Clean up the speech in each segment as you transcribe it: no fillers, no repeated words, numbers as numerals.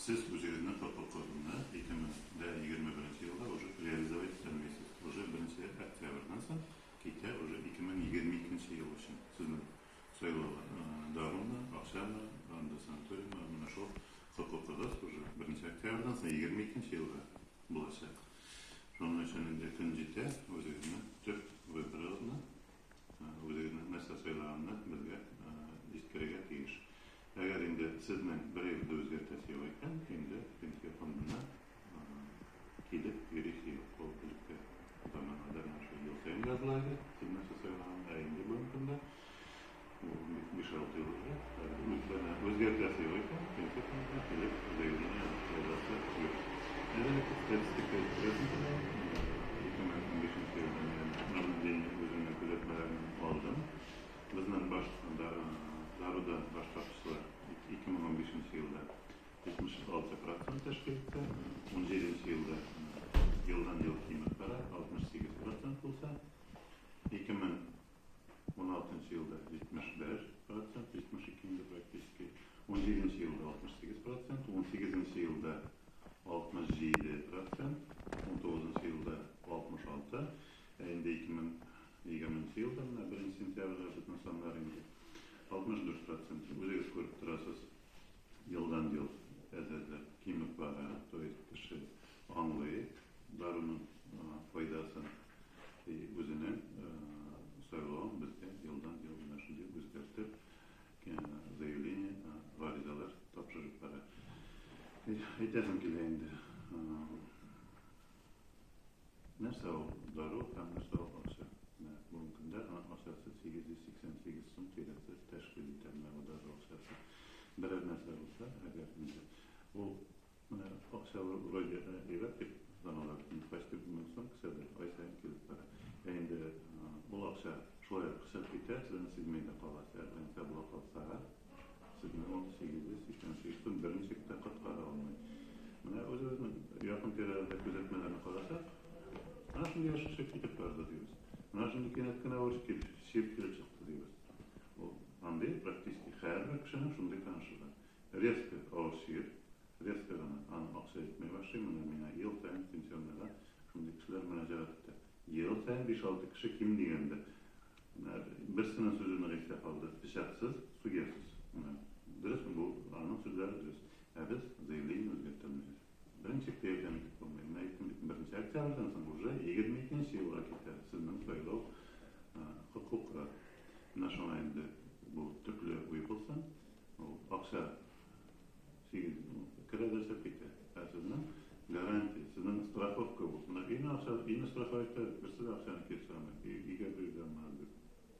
Сез үзегезнең хокукыгызны 2021 елда уже реализовать итә алмыйсыз. Уже 1 октябрьдән соң китә уже 2022 ел өчен сезнең сайлау дарумы, акчамы, анда санаториймы, менә шул хокукыгыз уже 1 октябрьдән соң 22 елга булачак. Шуның өчен инде көн җитә, үзегезнең төп выборыгызны, үзегезнең нәрсә сайлаганны безгә җиткерергә тиеш. Әгәр инде сезнең бер әйбер дә үзгәртәсе юк икән, инде пенсия фондына килеп йөрисе юк. Ул элекке заманнарда менә шул ел саен языла иде, сез нәрсә сайлаган, ә инде бүгенге көндә 5-6 ел уже үзгәртәсе юк икән, пенсия фондына килеп заявление язасы юк. Әле статистика әйттерәсем килә. 2015 елда мин наблюдение үземнең күзәтмәләрен алдым. Безнең баш дарудан баш тартучылар 2015 елда 76 процент тәшкил итте. 17 елда елдан-ел кимеп бара, 68 процент булса, 2016 елда 71 процент, 72 инде практически, 17 елда 68 процент, 18 елда 67 процент, 19 елда 66, ә инде 2020 елда менә 1 сентябрьгә безнең саннар инде 64 процент. Үзегез күреп торасыз, елдан-ел әз-әзләп кимеп бара, то есть кеше аңлый даруның файдасын и үзенең сайлавын безгә елдан-ел менә шундый үзгәртеп заявление, гаризалар тапшырып бара. Әйтәсем килә инде. Нәрсә ул дару һәм нәрсә ул акча? Менә бүгенге көндә аның акчасы 888 сум тирәсе тәшкил итә менә бу дару акчасы. Берәр нәрсә булса, әгәр инде ул менә акча вроде әйбәт дип санала бит, почти 1000 сум кесәдә ай саен килеп тора. Ә инде ул акча шулай ук чыгып китә, сез аны сизми дә каласыз. Ә нәрсә була калса, Сезне ул 888 сум берничек тә коткара алмый. Менә үзебезнең якын тирәдә күзәтмәләрне карасак, менә шундый яшь кеше китеп барды дибез. Менә шундый кинәт кенә авыр чир килеп чыкты дибез. Ул андый практически һәрбер кешенең шундый танышы бар. Резко авыр чир, резко гына аның акча җитми башлый. Менә миңа ел саен пенсионныйга шундый кешеләр мөрәҗәгать итә. Ел саен 5-6 кеше ким дигәндә. Менә берсенең сүзе нык истә калды, пычаксыз, суясыз. Менә дөресме бу? Аның сүзләре дөрес. Ә без заявление үзгәртә алмыйбыз. Берничек тә ярдәм итеп булмый. Менә әйттем бит, беренче октябрьдән соң уже 22 елга китә сезнең сайлау хокукы. Менә шуңа инде бу төпле уй булсын. Ул акча Сигез керә дә чыгып китә. Ә сезнең гарантия, сезнең страховка бу. Менә өйне акча, өйне страховать итә, берсе дә акчаны кире сорамый. Өйгә бирергә алмады дип.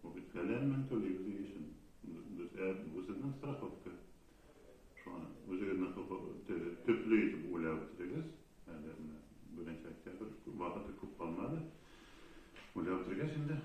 Бу бит фәлән мең түлибез өй өчен. Дөрес, ә бу сезнең страховка. Шуңа үзегезнең төпле итеп уйлап бетерегез. Әле менә беренче октябрь вакыты күп калмады. Уйлап бетергәч инде.